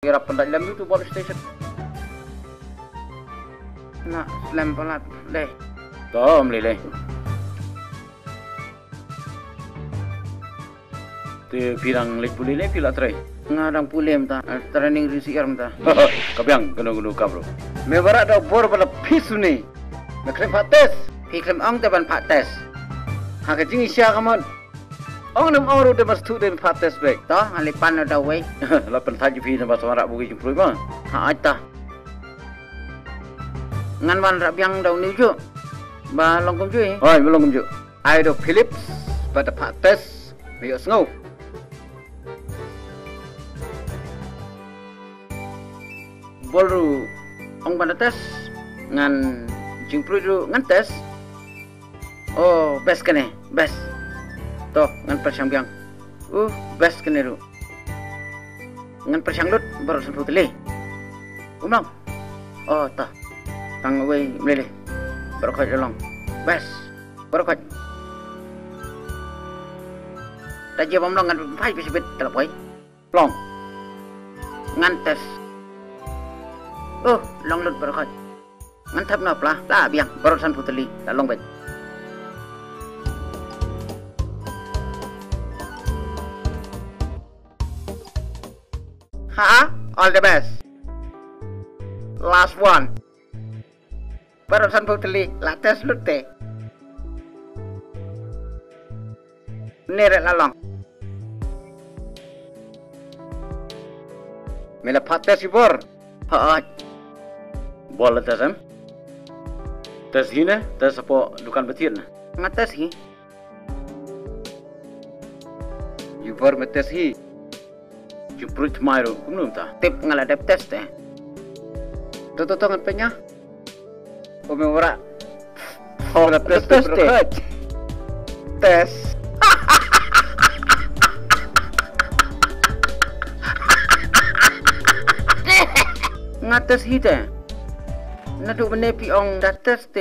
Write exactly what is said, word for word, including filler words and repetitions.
Ïarap pyndait lem tu bol station. Na, slem palat. Dei. To, ym lei lei. Te phi dang leit pule ne phi la trei? Nga dang pule mynta, training ri syiar mynta. Ka biang kano kano ka bro. Me barak da bor bala phi suni. Me khlem phah test. Phi khlem ong te ban phah test. Ha ka jingshisha ka mon. Ong nem ong ruh te mas thu den phah test bek. To, nga leit pan da wei. La pynthait phi na ba sa rak bugi jingpluit ma. Ha ai ta. Ngan wan rah biang da uni ju. Ba long kumjuh. Oi, ba long kumjuh. Ai do Philips, ba da phah test, me ïoh sngew. Bol ruh ong ban da test, ngan jingpluit ruh ngan test. Oh, best kane, best. To, ngan pyrshang biang. Uh, best kane ruh. Ngan pyrshang lut baroh sanphew tylli. Um long. Oh, ta. Tang wei mlele. Baroh khoit long. Best. Baroh khoit. Ta jia bam long ngan phai phi sibit ta la poi. Long. Ngan test. Oh, long lut baroh khoit. Ngan thep na pla, la biang, baroh sanphew tylli, la long beit. Ha, all the best. Last one. Baroh sanphew tylli, la test lut te. Ne re la long. Me la phah test hi bor. Hooid. Bor la test em? Test hi ne, test hapoh dukan ba thied na. Nga test hi. Ïa bor me test hi. Jingpluit thymmai ruh kumno mynta? Tip nga la dep test te. To to to ngan pynïa. O me warak. Oh, la test te. Test. Nga test hi te. Naduh mynne phi ong da test te.